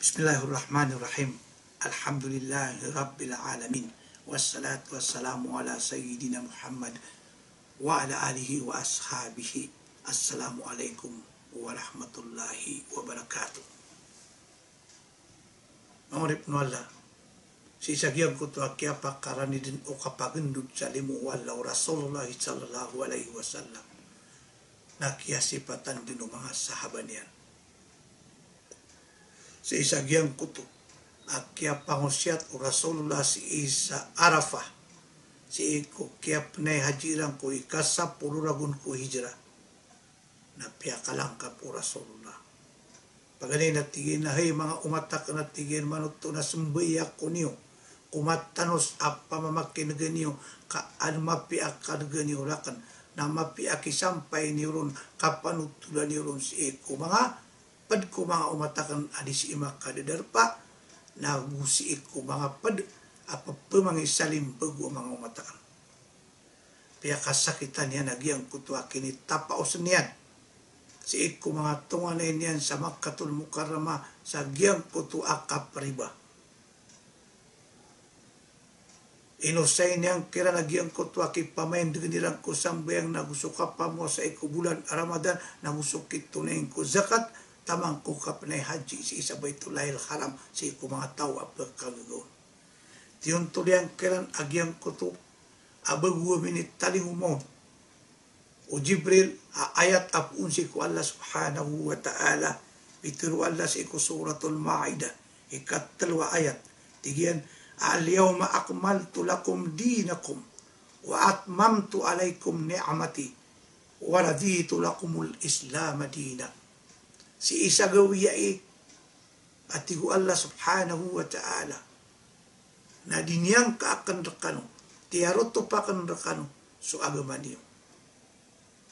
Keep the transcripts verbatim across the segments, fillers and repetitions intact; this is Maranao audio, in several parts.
Bismillahirrahmanirrahim. Alhamdulillahi Rabbil Alamin. Wassalatu wassalamu ala Sayyidina Muhammad wa ala alihi wa ashabihi. Assalamu alaikum warahmatullahi wabarakatuh. Manga oripn o Allah, sii sa giyangkoto a kiyapakaranidn o kapagndod sa limo o Allah o Rasulullah sallallahu alaihi wasallam, na kiyasipatan dn o manga sahaba niyan. Sii sa giyangkoto a kiyapangosiyat o Rasulullah sii sa Arafah, sii ko kiyapnay haji iran ko ika sapolo ragon ko hijrah, na piyakalangkap o Rasulullah. Paganay na tig iyan a, hay manga omat akn, a tig iyan, manoto na smbayang ako niyo ko matanos a pamamakin'ga niyo, ka an mapiya a kan'ga niyo rakn, na mapiya a kisampay niyo ron, kapanotola niyo ron sii ko manga pd ko manga omat akn a di sii makadadarpa, na go sii ko manga pd a pphamangisalimbag o manga omat akn. Piyakasakitan iyan a giyangkoto a kinitapaos niyan sii ko manga tonganay niyan sa Makkatul Mukarramah sa giyangkoto a kapriba. Inosay niyan kiran a giyangkoto a kipamaindgn iran ko sambayang, na go so kapamowasa sii ko bolan a Ramadan, na go so kitonayn ko zakat, taman ko kapnay haji sii sa Baitullahil Haram sii ko manga taw a pkagagaon. Tiyontol iyan kiran a giyangkoto a bago a minitalingoma on o Jibril a ayat a poon sii ko Allah subhanahu wa ta'ala. Pitharo o Allah sii ko Suratul Ma'idah, ikatlo a ayat. Tig iyan, "Al-yawma akmaltu lakum dinakum wa atmamtu alaykum ni'mati wa raditu lakumul Islama dina." Sii sa gawii a tig o Allah subhanahu wa ta'ala, na di niyan ka akn rkano, tiyarotop akn rkano so agama niyo.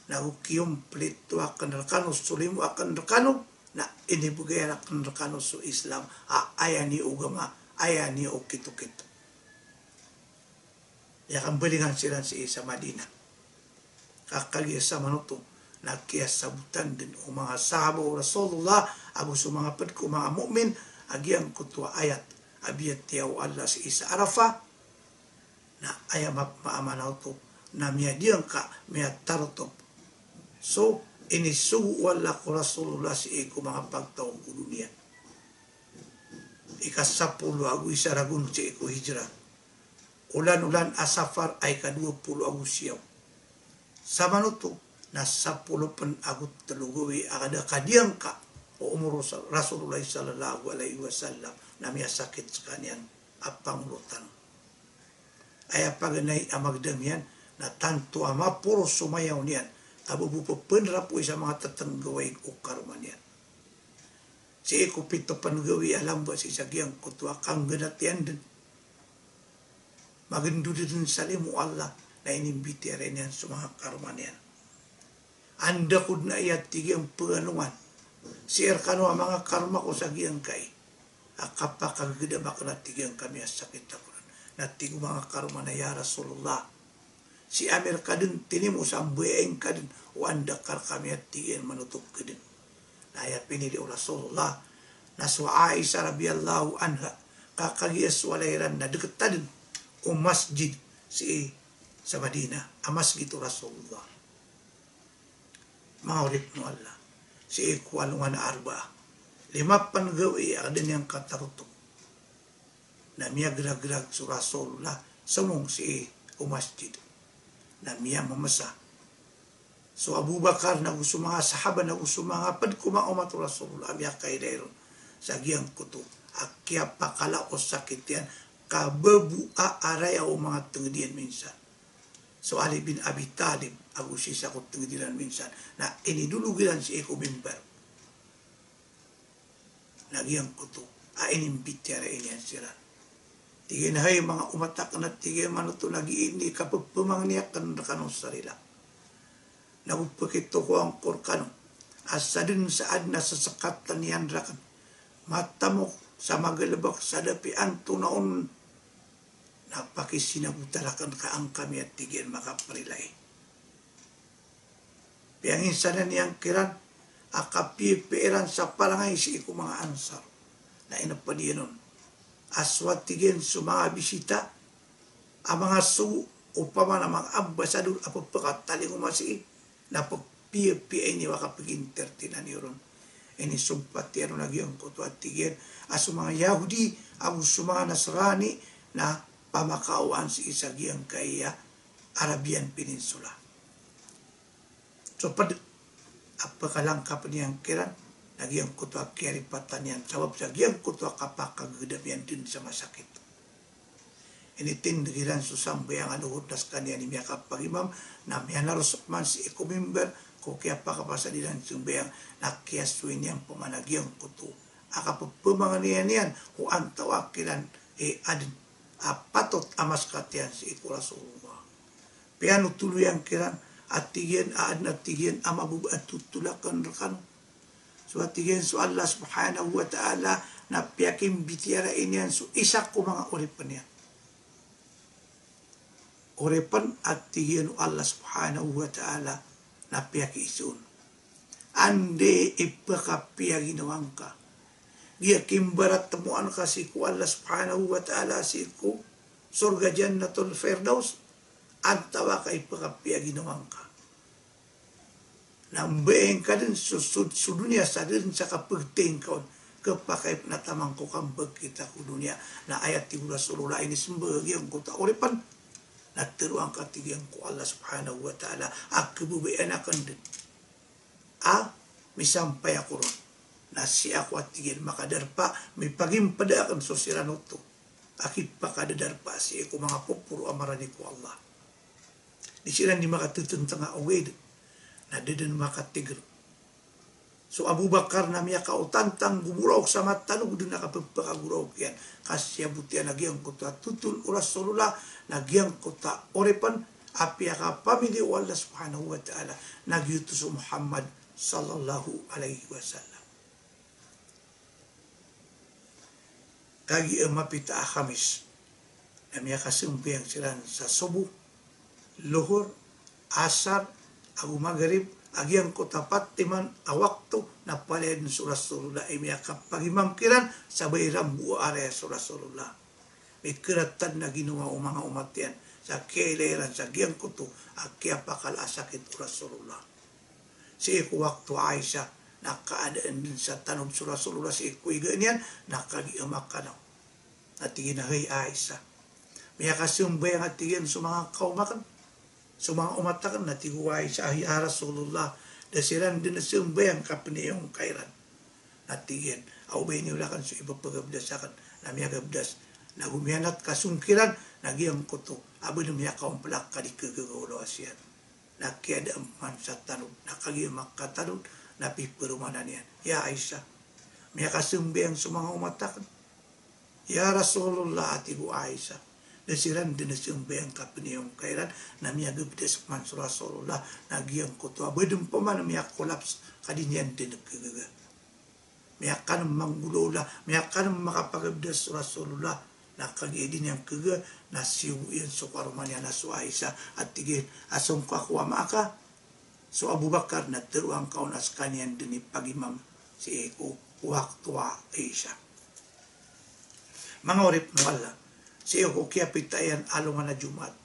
Na go kiyomplito akn rkano so limo akn rkano, na inibgay akn rkano so Islam, a aya niyo o agama, aya niyo o kitokito. Aya kambalingan siran sii sa Madinah. Ka kagiya sa manoto na kiyasabotan dn o manga sahaba o Rasulullah ago so manga pd ko manga mu'min a giyangkoto a ayat a biyatiya o Allah sii sa Arafah. Na aya map-, maamana oto na miyadiyangka, miyatarotop so inisogo o Allah ko Rasulullah sii ko manga pagtaw ko doniya. Ika sapolo ago isa ragon sii ko hijrah. Olan-olan a Safar a ika dowa polo ago siyaw. Sa manoto na sapolo pn ago tlo gawii a kada kadiyangka o omor o Rasulullah sallallahu alaihi wasallam na miyasakit skaniyan a pangolotan. Aya paganay a magdam iyan na tanto a maporos so mayaw niyan, ka bo bo pphn rapoy sa manga ttnggawai o karoma niyan. Sii ko pito pn gawii a lamba sii sa giyangkoto a kanggnat iyan dn, magndod dn sa limo o Allah, na inimbitiyarai niyan so manga karoma niyan. Anda ko dn aya, tig iyan, pngalongan sii rkano a manga karoma ko sa giyangkai a kapakagdam akn, a tig iyan, ka miyasakit ako dn. Na tig o manga karoma na, ya Rasulullah, sii ami rka dn tinimo sa mbayaing ka dn o anda ka rkami, a tig iyan, manotop ka dn. Na aya pinili o Rasulullah na so Aisha radhiyallahu anha, ka kagiya so walay iran na dkt dn o masjid sii sa Madinah, a masjid o Rasulullah. Manga oripn o Allah, sii ko alongan a Arbaa, lima pn gawii a da niyan katarotop, na miyagragrag so Rasulullah somong sii ko masjid. Na miyamamasa so Abu Bakar, na go so manga sahaba, na go so manga pd ko manga omat o Rasulullah a miyakailay ron sa giyangkoto a kiyapakala o sakit iyan, ka babo a araya o manga tngd iyan minsan. So Ali bin Abi Talib ago sii sa ko tngd iran minsan na inidolog iran sii ko mimbar. Na giyangkoto a inimbitiyarai niyan siran. Tig iyan, hay manga omat akn, a tig iyan, manoto na giya ini kapphamangni akn rkano sa rila. Na go pkitokowan ko rkano a sadn sa adn a sasakatan iyan rakn, matamok sa magalbk sa da piyanto na on, na pakisinabotan akn ka an kami, a tig iyan, makaprilai. Piyanginsanan iyan kiran a kapiyapiya iran sa palangay sii ko manga Ansar. na inapadiyanon. A so a tig iyan so manga bisita a manga sogo, opama na manga ambasador a pepakatalingoma sii, na pepiyapiyai niyo a kapegintertinan iyo ron. Inisompat iyan on a giyangkoto a tig iyan a so manga Yahudi ago so manga Nasrani na pamakaowaan sii sa giyangkaya Arabian Peninsula. So ped a pekalangkapen iyan kiran na giyangkoto a kiyaripatan iyan sabap sa giyangkoto a kapakagedam iyan den sa masakit. Initindeg iran so sambayang a lohor na sekaniyan i miyakapagimam na miyanaros man sii ko mimbar ko kiyapakapasad iran sambayang na kiyasoy niyan pman a giyangkoto a kapepemangnin iyan o antawaa kiran i aden a patot a masekat iyan sii ko Rasulullah. Piyanotolo iyan kiran a tig iyan a aden a tig iyan a mababa a totolaken rekano. So a tig iyan so Allah subhanahu wa ta'ala na piyakimbitiyarai niyan so isa ko manga oripen iyan. Oripen a tig iyan o Allah subhanahu wa ta'ala na piyakiiza on. Anda i pekapiyaginawa ngka, giya kimbaratemoan ka sii ko Allah subhanahu wa ta'ala sii ko sorga Jannatul Firdaus, antawaa ka i pekapiyaginawa ngka. Na mbaing ka den so, so, so doniya sa den sa kapegteng ka on, kepakay na taman ko kambeg kita ko doniya. Na aya tig o Rasulullah, inisembag a giyangkoto a oripen na teroang ka tig iyan ko Allah subhanahu wa ta'ala a kebabayaan aken den a misampay ako ron. Na sii ako a tig iyan makadarpa, mipagimpeda aken so siran oto a kipakadadarpa sii ko manga poporo a marani ko Allah. Di siran di makatetentenga ogaid na da den makatiger. So Abu Bakar na miyakaotantang gomoraok sa matalog den a kapepakagoraok iyan. Ka siyabot iyan a giyangkoto a totol o Rasulullah na giyangkoto a oripen a piyakapamili o Allah subhanahu wa ta'ala na giyoto so Muhammad sallallahu alaihi wasallam. Kagiya mapita a Khamis na miyakasambayang siran sa Sobo, Lohor, Asar, ago Magrib, a giyangkoto a pat timan a wakto na palaya den so Rasulullah i miyakapagimam kiran, sabay rambo a araya so Rasulullah. Mikeratan a ginawa o manga omat iyan sa kiyailay iran sa giyangkoto a kiyapakala a sakit o Rasulullah. Sii ko wakto a Aisha na kaadaan den sa tanod so Rasulullah sii ko iga niyan na kagiya makanaw. Na tig iyan a, "Hay Aisha, miyakasambayang," a tig iyan, "so manga kaom aken, so manga omat aken." Na tig o Aisha a, "Ya Rasulullah, da siran den sambayang ka pniyong ka iran." Na tig iyan a, "O ba ini olakan so ipepegabdas aken." Na miyagabdas. Na gomiyanat ka song kiran na giyangkoto a ba den miyakaompelak ka di kegagaw o lawas iyan. Na kiyadaan man sa tanod, na kagiya makatanod na piperomanan iyan, "Ya Aisha, miyakasambayang so manga omat aken." "Ya Rasulullah," a tig o Aisha, "da siran den sambayang ka pniyong ka iran." Na miyagabdas man so Rasulullah na giyangkoto a ba den pman miyakolaps ka di niyan den kegaga. Miyakanem manggolaola, miyakanem makapagabdas so Rasulullah, na kagiya di niyan kegaga, na siyogo iyan so karoma niyan a so Aisha, a tig iyan a, "Song ka ko ama aka so Abu Bakar na teroang ka on a sekaniyan den i pagimam sii ko wakto a Isha." Manga oripen o Allah, sii ko kiyapita iyan a alongan a Jumaat,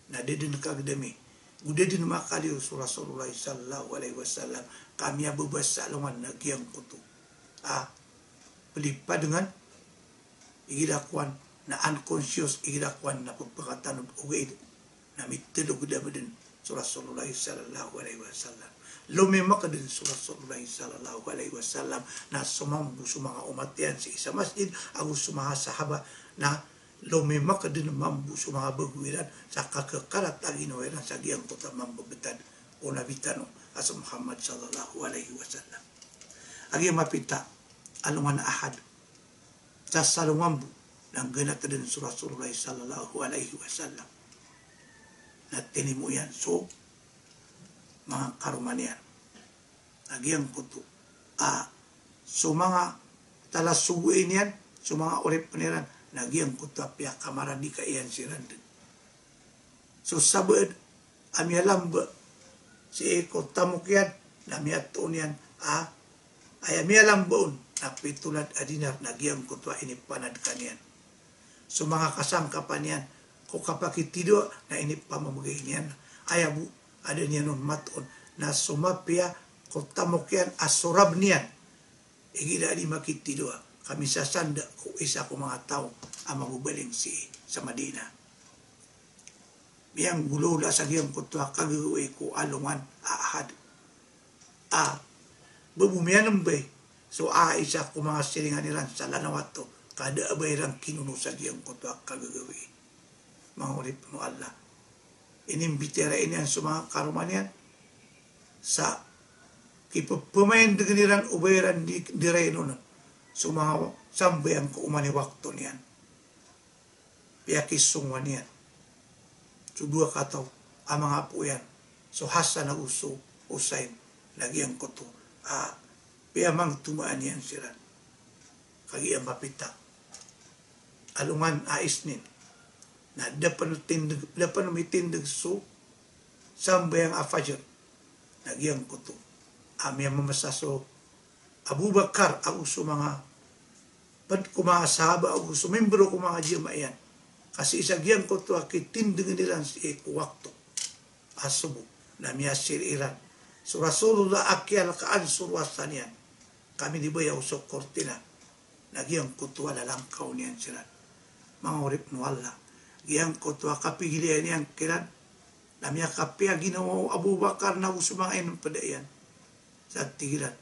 na da den kagedami, go da den makaliyo so Rasulullah sallallahu alaihi wasallam, ka miyababas sa alongan na giyangkoto a pelipadengan igira kowan na unconscious, igira kowan na pepakatanod ogaid na miteloged a baden so Rasulullah sallallahu alaihi wasallam. Lomimek den so Rasulullah sallallahu alaihi wasallam na somambo so manga omat iyan sii sa masjid ago so manga sahaba na lomimek den mambo so manga bago iran sa kakekarat a ginawa iran sa giyangkoto a mambebetad o Nabi tano a so Muhammad sallallahu alaihi wasallam. A giya mapita a alongan a Ahad, sa salongan bo na nggenat den so Rasulullah sallallahu alaihi wasallam. Na tinimo iyan so manga karoma niyan a giyangkoto a so manga talasogoan iyan, so manga oripen iran, na giyangkoto a piyakamaradika iyan siran den. So sabaad a miyalamba sii ko tamok iyan na miyatoon iyan a aya miyalamba on na pito lad a dinar na giyangkoto a inipanadka niyan. So manga kasangkapan iyan ko kapakitidoa na inipamamagay niyan. Aya bo a da niyan on matoon na so mapiya ko tamok iyan a sorab niyan igira di makitidoa, ka misasanda ko isa ko manga taw a mababaling sii sa Madina. Miyanggolawla sa giyangkoto a kagagawii ko alongan a Ahad. A, ba bo miyanmbay so Aisha ko manga siringan iran sa lanaw ato, ka da a ba iran kinono sa giyangkoto a kagagawii. Manga oripn o Allah. Inimbitiyara iyan so manga karoma niyan sa kipphamaindgn iran o ba iran di, di rainonan so manga sambayang ko oman i wakto niyan. Piyakisongowan iyan so dowa kataw a manga apo iyan, so Hasan ago so Husain, na giyangkoto a piyamangtomaan iyan siran. Kagiya mapita alongan a Isnin na da pn tindg, da pn mitindg so sambayang a Fajr. Na giyangkoto a miyamamasa so Abu Bakar ago so manga pd ko manga sahaba ago so mimbro ko manga jamaah iyan. Ka sii sa giyangkoto a kitindgn iran sii ko wakto a sobo na miyasir iran so Rasulullah a kiyalkaan so rowasa niyan. Ka minibayaw so kortina na giyangkoto a lalangkaw niyan siran. Manga oripn o Allah, giyangkoto a kapigilayan iyan kiran na miyakapiya ginawa o Abu Bakar na go so manga inmpda iyan. Sa tig iran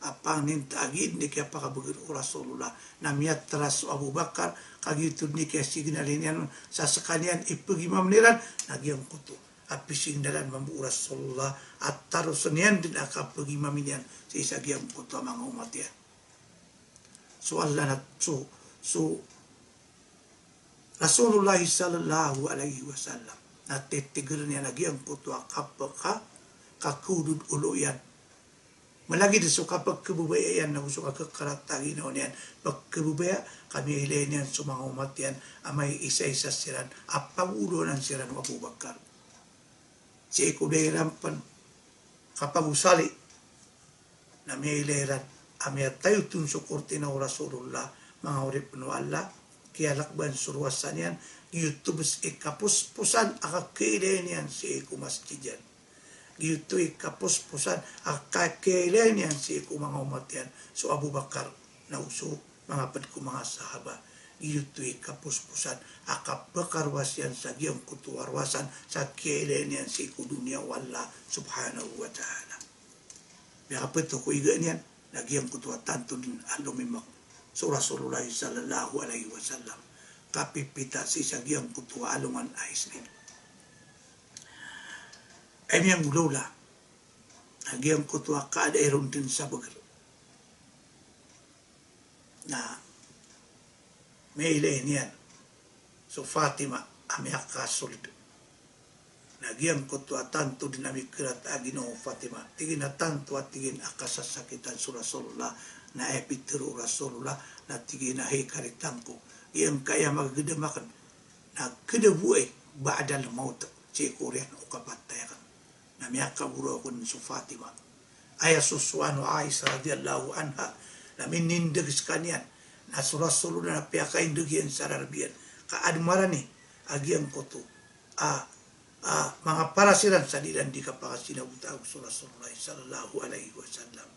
a pangnin ta a giya dn i kiyapakabagr o Rasulullah. Na miyatras so Abu Bakar, ka giyoto dn i kiyasignali niyan on sa skaniyan i pagimamn iran. Na giyangkoto a pisignalan mambo o Rasulullah a tarosn iyan dn a kapagimami niyan sii sa giyangkoto a manga omat iyan. So Allah na so, so Rasulullah sallallahu alaihi wasallam na titigrn iyan a giyangkoto a kapaka, kakawdod olo iyan. Malagid so kapkhababaya iyan na go so kakhakarata a ginawa niyan pkhababaya, ka miyailay niyan so manga omat iyan a maiisaisa siran a pagolonan siran o Abu Bakar. Sii ko da iran pn kapagosali na miyailay iran a miyatayoton so kortina o Rasulullah. Manga oripn o Allah, kiyalakban so rowasa niyan, giyoto bs i kaposposan a kakiilay niyan sii ko masjid iyan. Giyoto i kaposposan a kakiilay niyan sii ko manga omat iyan so Abu Bakar na go so manga pd ko manga sahaba. Giyoto i kaposposan a kapakarowas iyan sa giyangkoto a rowasan sa kiyailay niyan sii ko doniya o Allah subhanahu wa ta'ala. Miyakapito ko iga niyan na giyangkoto a tanto dn a lomimak so Rasulullah sallallahu alaihi wasallam. Kapipita sii sa giyangkoto a alongan a Isnin. Ay miyanggolawla a giyangkoto a kaada iron dn sa bagr. Na miyailay niyan so Fatima a miyakasold. Na giyangkoto a tanto dn a mikirat a ginawa o Fatima. Tig iyan a tanto a tig iyan a kasasakitan so Rasulullah. Na aya pitharo o Rasulullah na tig iyan a hay karitang ko, giyangkaya magagdam akn na khada bo ay ba'dal mawt, sii ko oriyan o kapatay akn. Na miyakagoro akn so Fatima. Aya sosowan o Aisha radhiyallahu anha na minindg skaniyan na so Rasulullah na piyakaindg iyan sa rarb iyan. Ka adn marani a giyangkoto a, a, manga paras iran sa di iran di kapakasinabota ago so Rasulullah sallallahu alaihi wasallam.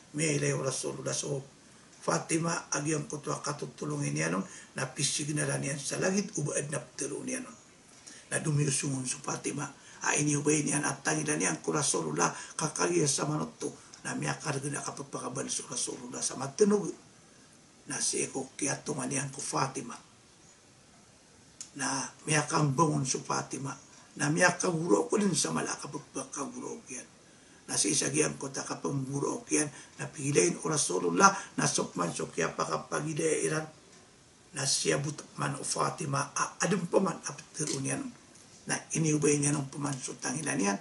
Miyailay o Rasulullah so Fatima a giyangkoto a katotolongi niyan on na pisignalan iyan sa lagid o ba adn a ptharoon iyan on. Na domiyosong on so Fatima a iniyobay niyan a tangilan iyan ko Rasulullah ka kagiya sa manoto na miyakargn a kapapakabal so Rasulullah sa matnog. Na sii ko kiyatongan iyan ko Fatima na miyakambang on so Fatima, na miyakagoro ako dn sa mala a kapphakagoraok iyan. Na sii sa giyangkoto a kapnggoroaok iyan na pigilayn o Rasulullah, na so pman so kiyapakapagilaya iran na siyabot pman o Fatima a adn pman a ptharoon iyan on. Na iniyobay niyan on pman so tangilan iyan.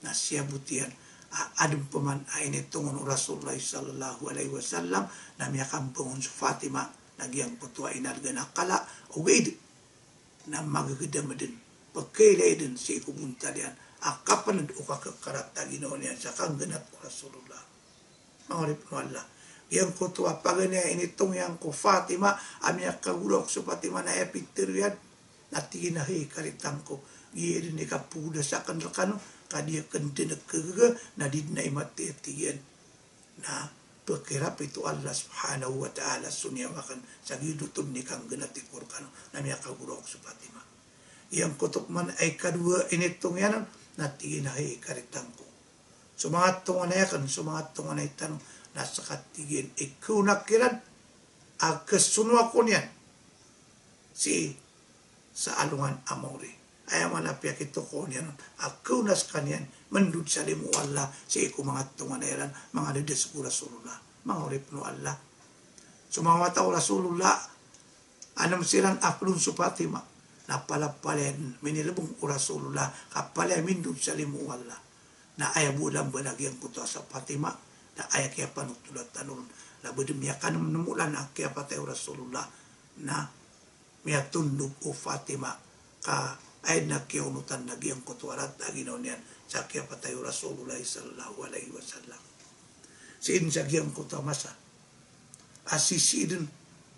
Na siyabot iyan a adn pman a initongon o Rasulullah sallallahu alaihi wasallam, na miyakambang on so Fatima, na giyangkoto a inalgan a kala, ogaid na magagdam dn, pkailay dn sii ko bontal iyan a kapnd o kakhakarata a ginawa niyan sa kanggnat o Rasulullah. Manga oripn o Allah, Giyangkoto a paganay a initong iyan ko Fatima a miyakagorok so Fatima na aya pitharo iyan na tig iyan a hay karitang ko, giya dn i kapogodas akn rkano ka di akn dn khagaga na di dn aya mathay a tig iyan na pkhirapit o Allah subhanahu wa ta'ala so niyawa akn sa giyoto dn i kanggnat ko rkano na miyakagorok so Fatima. Giyangkoto pman a ikadowa a initong iyan on na tig iyan a hay karitang ko, so manga tonganay akn, so manga tonganay tano na ska tig iyan i khaona kiran a khasonoa ko niyan sii sa alongan a maori. Aya maana a piyakitokawan iyan on a khaona skaniyan, mandod sa limo o Allah sii ko manga tonganay iran, manga dadas ko Rasulullah, manga oripn o Allah. So manga wata o Rasulullah, anem siran a pd on so Fatima, na palapalaya dn minilbng o Rasulullah ka palaya mindod sa limo o Allah. Na aya bo a lamba na giyangkoto a so Fatima na aya kiyapanotola tano ron na ba dn miyakanemnem olan a kiyapatay o Rasulullah, na miyatondog o Fatima ka aya dn a kiyaonotan na giyangkoto a rata a ginawa niyan sa kiyapatay o Rasulullah sallallahu alaihi wasallam. Sii dn sa giyangkoto a masa a sisii dn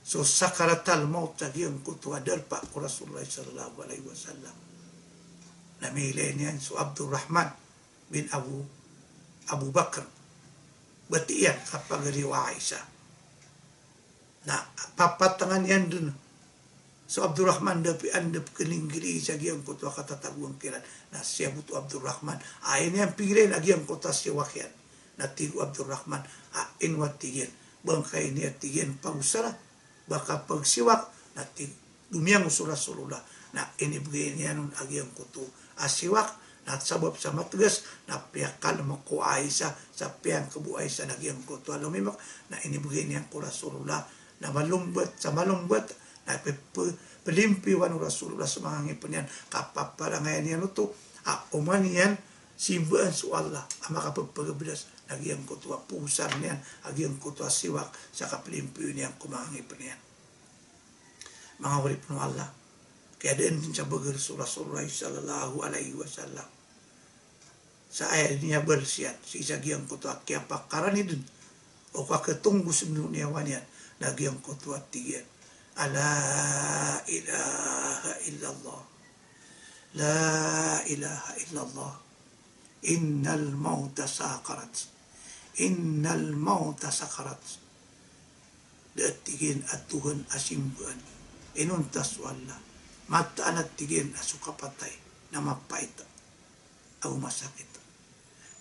so sakaratal mawt sa giyangkoto a darpa ko Rasulullah sallallahu alaihi wasallam, na miilay niyan so Abdurrahman bin Abu, Abu Bakr, bati iyan, kapagari o Aisha. Na papatangan iyan dn so Abdurrahman da piya anda pkhalinggilai sa giyangkoto a katatagoan kiran. Na siyabot o Abdurrahman a aya niyan pigilain a giyangkoto a siwak iyan. Na tig o Abdurrahman a ino a tig iyan, ba ngka ini a tig iyan pagosara, ba ka pagsiwak? Na tig, domiyangos o Rasulullah na inibgay niyan on a giyangkoto a siwak, na sabap sa matgas na piyakalm ko Aisha, sa piyangkb o Aisha na giyangkoto a lomimak, na inibgay niyan ko Rasulullah, na malombat sa malombat, na pe-, pe-, pelimpiwan o Rasulullah so manga ngipn iyan, kapaparangayan iyan oto a oman iyan simbaan so Allah a makapphagabdas na giyangkoto a pogosar niyan a giyangkoto a siwak sa kapelimpiyo niyan ko manga ngipn iyan. Manga oripn o Allah, kiyadaan dn sa bager so Rasulullah sallallahu alaihi wasallam sa aya niya bals iyan sii sa giyangkoto a kiyapakarani dn o kakhatonggos dn o niyawa niyan na giyangkoto a tig iyan a la ilaha illallah. La ilaha illallah. Innal mawta sakarat. Innal mawta sakarat. Da a tig iyan a Tohan a simbaan inonta so Allah, mataan a tig iyan a so kapatay na mapait ago masakit.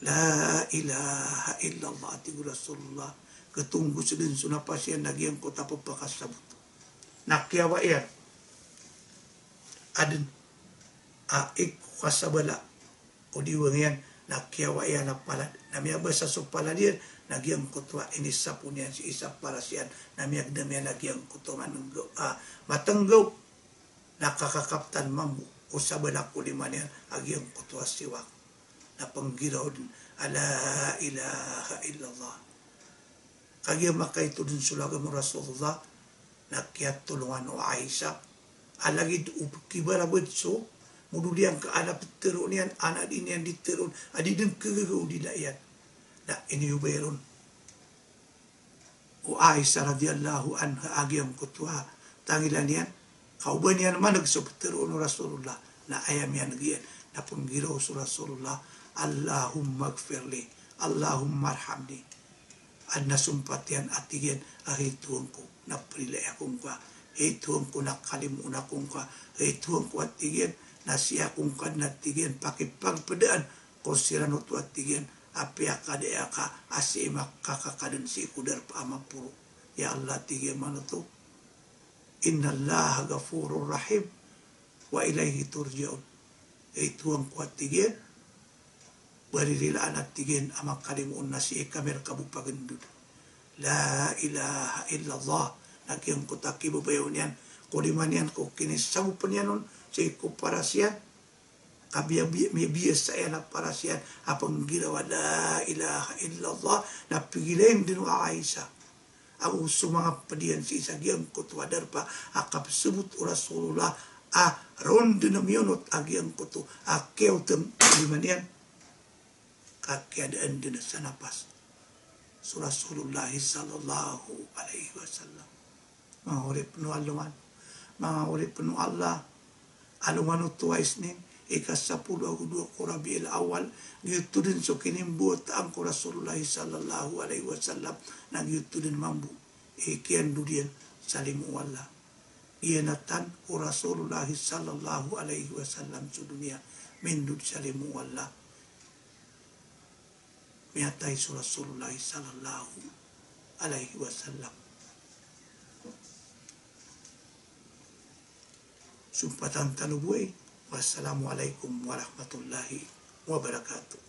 La ilaha illallah, a tig o Rasulullah, khatonggos dn so napas iyan na giyangkoto a pphakasabot. Na kiyawa iyan a dn a ig ko kasabala o diwang iyan, na kiyawa iyan a palad. Na miyabasa so palad iyan na giyangkoto a inisapon iyan sii sa paras iyan, na miyagdam iyan a giyangkoto a manenggaw, a, matenggaw. Na kakakaptan mambo o sabala ko lima niyan a giyangkoto a siwak. Na penggiraw dn a la ilaha illallah. Kagiya makaito dn so lagam o Rasulullah, na kiyatolongan o Aisha a lagid o kibarabad so modol iyan ka ana ptharoon iyan, ana di niyan di tharoon a di dn khagaga o dila iyan. Na iniyobay ron o Aisha radhiyallahu anha a giyangkoto a tangilan iyan, ka o ba niyan maneg so ptharoon o Rasulullah, na aya miyaneg iyan na penggiraw so Rasulullah, Allahummaghfirli, Allahummarhamni. Adn a sompat iyan a tig iyan a hay Tohan ko, na prilai ako ngka, hay Tohan ko, na kalimoon ako ngka, hay Tohan ko, a tig iyan, na sii ako ngka dn, a tig iyan, pakipagpdaan ko siran oto, a tig iyan, a piyakadaya ka a sii makakakadn sii ko darpa a maporo. Ya Allah, tig iyan man oto, innallaha ghafurur rahim wa ilaihi turja'un. Hay Tohan ko, a tig iyan, baririlaan, a tig iyan, a makalimoon na sii kami rka bo pagndod. La ilaha illallah. Na giyangkoto a kibabayaw niyan ko lima niyan ko kinisagop iyan on sii ko paras iyan, ka biya-, biya-, miyabiyasa iyan a paras iyan a penggiraw a la ilaha illallah, na pigilain dn o Aisha ago so manga pd iyan sii sa giyangkoto a darpa a kapsabot o Rasulullah a ron dn a miyonot a giyangkoto a kiyaotm o lima niyan. Ka kiyadaan dn sa napas. so Rasulullah sallallahu alaihi wasallam. Manga oripn o Allah, manga oripn o Allah, alongan oto a Isnin, ika sapolo ago dowa ko Rabiul Awwal, giyoto dn so kinimbawataan ko Rasulullah sallallahu alaihi wasallam, na giyoto dn mambo i kiyandod iyan sa limo o Allah. Iyanatan o Rasulullah sallallahu alaihi wasallam so doniya, mindod sa limo o Allah. Miyatay so Rasulullah sallallahu alaihi wasallam. Sumpatan tano bo aya. Wassalamu alaikum warahmatullahi wabarakatuh.